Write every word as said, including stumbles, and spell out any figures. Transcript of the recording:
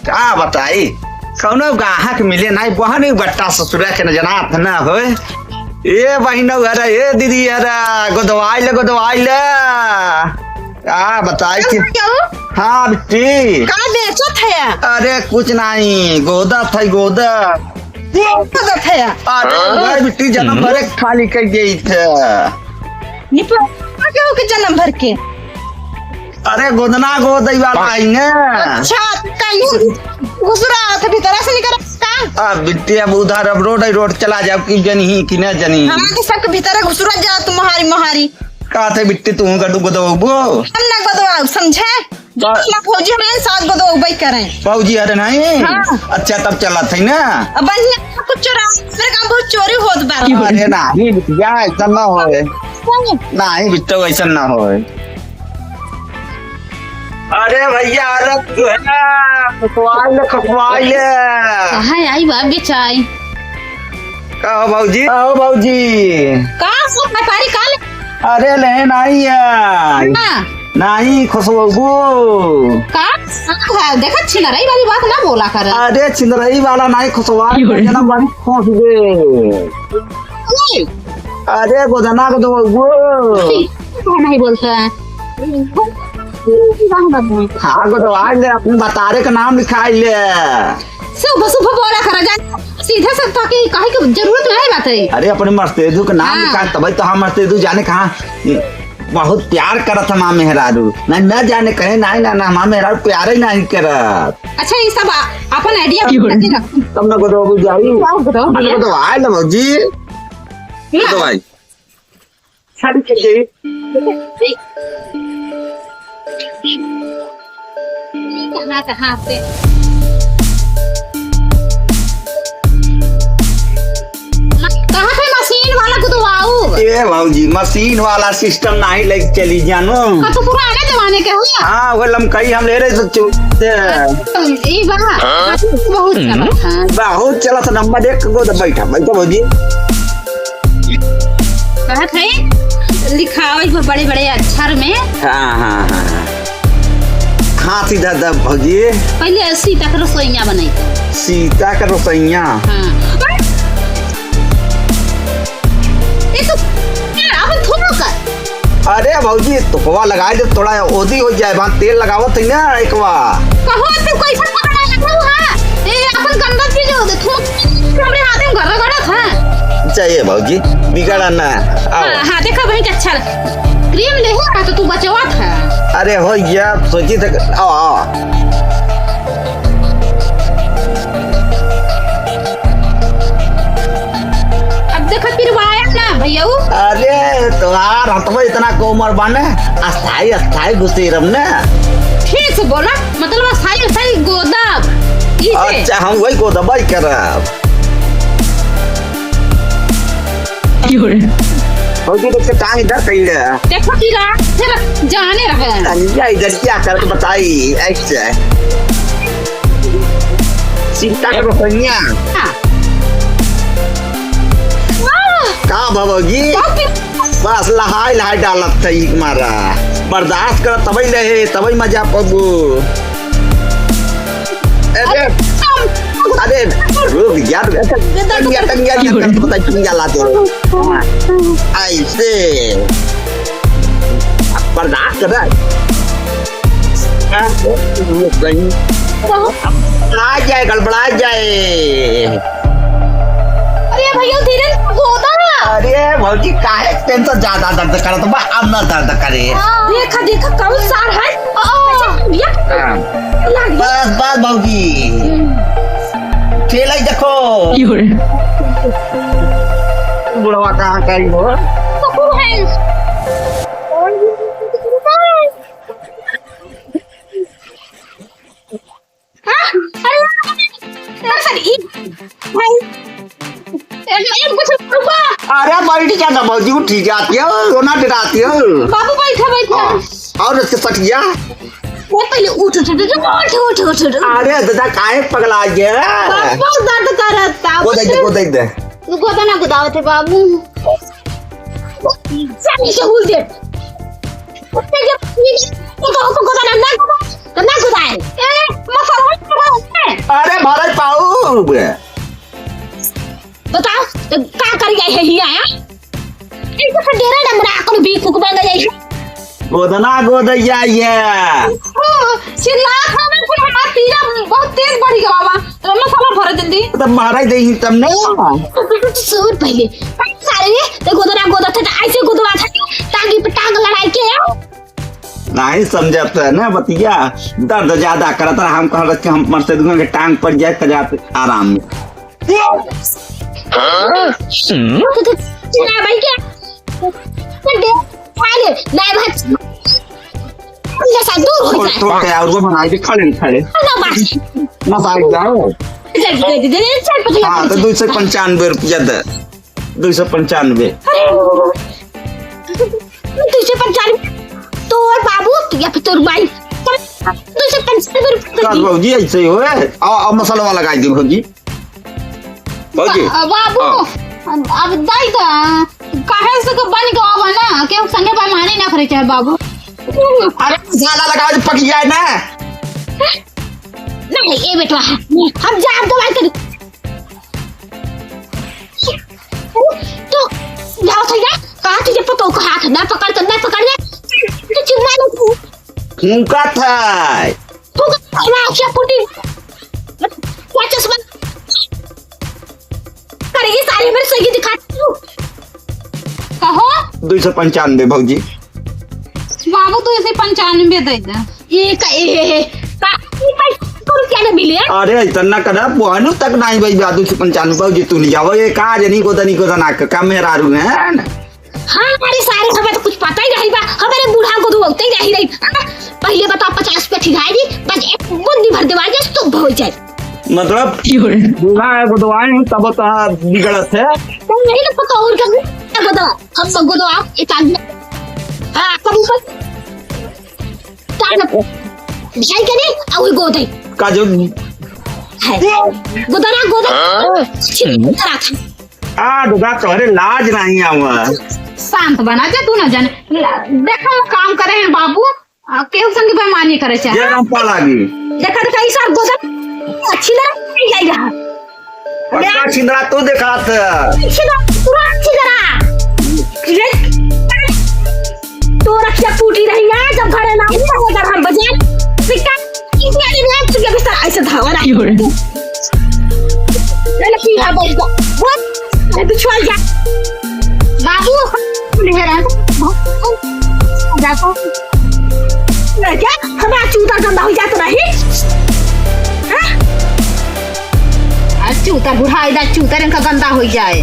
का बताई, कौनो गाहक मिले नाहीं, बहनी बट्टा ससुरा के न जनात न होए। ए बहिनौ हरा, ए दीदी हरा, गोदवाई ले, गोदवाई ले। का बताई कि का हो? हाँ बिट्टी। का बेचत है? अरे कुछ नाहीं, गोदत है, गोदत। गोदत है? अरे हाँ। घर बिट्टी जनम भरे खाली कर गई थे। निपा केहू के जनम भर के। अरे गोदना गोदई वाला है ने। अच्छा, कहीं घुसुरा थे भीतर से निकल का? अब बिट्टी अब उधर अब रोड है, रोड चला जाओ कि जनी ही कि न जनी। हाँ, तो सबके भीतर घुसुरा जा तू मोहारी मोहारी। का थे बिट्टी तू गडू गोदवाबो? हम ना गोदवाऊ, समझे? का? ना भौजी हमें साथ गोदवाऊ बाई करें। भौजी हरे नहीं? हाँ। अच्छा तब चला थे ना। अब बढ़िया कुछ चोरा, मेरे काम बहुत चोरी होत बा। अरे नहीं बिटिया ऐसा ना होए। नहीं। नहीं बिट्टो ऐसा ना होए। अरे भैया, अरे तू है ना, खसवाई ले, खसवाई ले। कहाँ आई बा बेचाई? का हो भौजी? का हो भौजी? का हो व्यापारी, का ले? अरे लेन आई है। हाँ। नहीं खसवाबू। का? हाँ, देखत छिनरई वाली बात ना बोला कर। अरे छिनरई वाला नहीं खसवा, की हो रही? जना बड़ी खोस दे। ओए। अरे गोदना को तो वो। नहीं बोलता है। हाँ, गोदवाई ले, अपने बतारे का नाम लिखाई ले। सुभ सुभ बोला करा जान, सीधे से ताकि कहे के जरूरत नहीं बात है। अरे, अपने मर्तेदू का नाम हाँ। लिखाई, तबही तो हम मर्तेदू जाने कहाँ बहुत प्यार करत हम मेहरारू। ना, ना जाने कहे, नहीं, ना, ना, हम मेहरारू प्यार ही नहीं करत। अच्छा, ये सब आ-, अपन idea की हो रही? तब ना गोदवाबू जाई। क्या गोदवाबू? अरे, गोदवाई ले भौजी। ना। गोदवाई। साड़ी के लिए। कहाँ, कहाँ पे? कहाँ पे मशीन वाला गोदवाऊ? ए भौजी, मशीन वाला system नहीं लेके चली जानो। हाँ, तो पुराने जमाने के हो। हाँ, वो लमकई हम ले रहे तो चु-, ए। ई बा, बहुत चलत है। बहुत चलत, नंबर एक गोद बैठा, बैठा भौजी। कहत है, लिखावै बा बड़े बड़े अक्षर में। हाँ, हाँ, हाँ, हाँ। खांसी दर्द भौजी। पहले सीता के रसोइया बनाई। सीता के रसोइया? हाँ। ये तो, अब थोड़ा कर। अरे भौजी, तोपवा लगाए दे, थोड़ा ओदी हो जाए, वहाँ तेल लगावत है ना एक बार। कहो, तू कैसे पकड़ा लगा हुआ? ए, अपन गंदा चीज हो दे, थूक, हमरे हाथ में गड़ा गड़ा था। चाहिए भौजी, बिगड़ा ना, आओ। हाँ, हाँ, देखा वही के अच्छा लग-, cream ले हो ना तो तू बचवा था। अरे हो या, सोची तक, आओ, आओ। अब देखा पिरवाया ना भैया उ। अरे तोहार हथवा इतना कोमर बाने, अस्थाई अस्थाई घुसेरब ने। ठीक से बोला, मतलब अस्थाई अस्थाई गोदब। ई से। अच्छा हम वही गोदबाई करब। की हो रे? भौजी देख के टांग इधर कइले। देखो की रात फिर जाने रहे। अलिया इधर क्या करत बताई ऐसे। सीता के रोपनिया। हाँ। वाह! का भौजी? बहुत ही बस लहाई लहाई डालत है एक मारा। बर्दाश्त कर तबई रहे, तबई मजा पबू। अरे, अरे, रुक यार, टंगिया, टंगिया, टंगिया, पता टंगिया लाते हो। ऐसे। बर्दाश्त कर। हाँ, आ जाए, गड़बड़ा जाए। अरे भैया, धीरे से गोदा। अरे भौजी, काहे tension ज्यादा दर्द करत बा, अब ना दर्द करे। देखा, देखा, कौन सार है? आ। भैया। हाँ। लग गया। बस, बस भौजी। हम्म। खेला ही देखो। की हो रे? बुढ़वा कहाँ का ही हो? कुकुर है। हाँ? अरे, अरे, अरे, ई, भाई, ए, ए, कुछ रुको। अरे, बैठ जा ना भौजी, उठ जाती हो, रोना डराती हो। बाबू, बैठा, बैठा। हाँ, और उसके सटिया? वो पहले उठ, उठ, उठ, उठ। अरे, दादा, काहे पगला गया? बाबू, बहुत दर्द करत था। वो दे दे, वो दे दे। तू गोदा ना गुदावत है, बाबू। चल, इसे हुल दे। तो, तो गोदा ना, ना गुदा, ना गुदाए। ए, मसाला मत गुदा। मारे पाऊ। बताओ, तो का कर गए है हिया, हैं? इनके फिर डेरा डमरा कोनो भी कुक बन गए है। गोदना गोदैया ये। ओ, चिल्लात हमें फिर हमार पीरा बहुत तेज बढ़ गया बाबा। तो मसाला भर जल्दी। तब मारा ही देही तब नहीं। सुन पहले, सारे ये तो गोदना गोदत है, तो ऐसे गोदवा था, टांगी पे टांग लड़ाई के है। नहीं समझत है ना बतिया, दर्द ज्यादा करत रहा। हम कहत कि हम मरते दुआ के टांग पड़ जाए, तो जाते आराम में। चिल्ला भाई क्या? तो दे, खा ले, नहीं भाई। ले सा, दूर हो थोड़, जा। थोड़ के और वो बनाई के खा ले, खा ले। ना बात। ना बात जाओ। दे, दे, दे, दे, चल, पकड़। हाँ, तो दो सौ पंचानवे रुपया दे। दो सौ पंचानवे। अरे, दो सौ पंचानवे। तोर बाबू, तू या फिर तोर माई। दो सौ पंचानवे रुपया का दे। बाबूजी ऐसे ही होए? आ, आ, मसाला वाला गाय दे भौजी। भौजी। बा-, बाबू, हाँ। अब, अब दाई का, काहे से के बन गवा बा ना, केहू संगे बेईमानी ना करे चाहे बाबू। अरे, मसाला लगाओ जो पक जाए ना। नहीं, ए बेटवा, हम जाब दवाई करी। तू जाओ सही है, कहा तुझे पतोह का हाथ ना पकड़ कर, ना पकड़ ले, तो चुम्मा ले तू। फूंकत है। फूंकत है, ना, क्या फूटी? क्या चश्मा? अरे, ये सारी मेरे सही दिखाती हूँ। कहो। दो सौ पंचानवे भौजी। बाबू, दो सौ पंचानवे दे दे। ये का, ए, ए, ए, का, ये का, रुपया ना मिले? अरे, इतना कदा, बोहनु तक नहीं भाई, दो सौ पंचानवे भौजी, तू नहीं जाओ, ये का, जनी को दनी को दना, का मेहरारू है ना? हाँ, अरे सारे, हमें तो कुछ पता ही नहीं बा। हमारे बूढ़ा को तो होते ही नहीं रही। हाँ, पहले बताओ, पचास पे ठिकाई दी, बस एक बूंदी भर देवा दे, तो हो जाए। मतलब, क्यों रे? बूढ़ा है, गोदवाए हैं, तब तो बिगड़त है। तो यही तो पता और क्या, क्या गोदवा? हम सब गोदवा, एक आदमी। हाँ, कब ऊपर? तार में। भिखारी के नहीं, आ वही गोद है। का जो है। गोदना, गोदना। हाँ? छिप करा था। आ, दुर्गा, तोहरे लाज नहीं आवा। शांत बना जा, तू ना जाने। देखो, काम करे हैं बाबू, आ, केहू संग बेईमानी करे चाहे। ये रामपाल आ गई। देखा, देखा, ई सार गोदन अच्छी तरह नहीं जाई रहा। पक्का छिंदरा तू देखात है। छिंदरा, पूरा छिंदरा। ये, तोरा क्या टूटी रही है, जब घरे ना आई, तब अगर हम बजाए, सिक्का, इतने दिन में चुके बिस्तर ऐसे धावा रहा। क्यों रे? चल, पीहा बैठ जा। बोल, मैं तो छोड़ जा। बाबू, मेहरा, जाता हूँ। क्या? हमारा चूतर गंदा हो जाता नहीं? हाँ? आज चूतर बुढ़ाई दा, चूतर इनका गंदा हो जाए।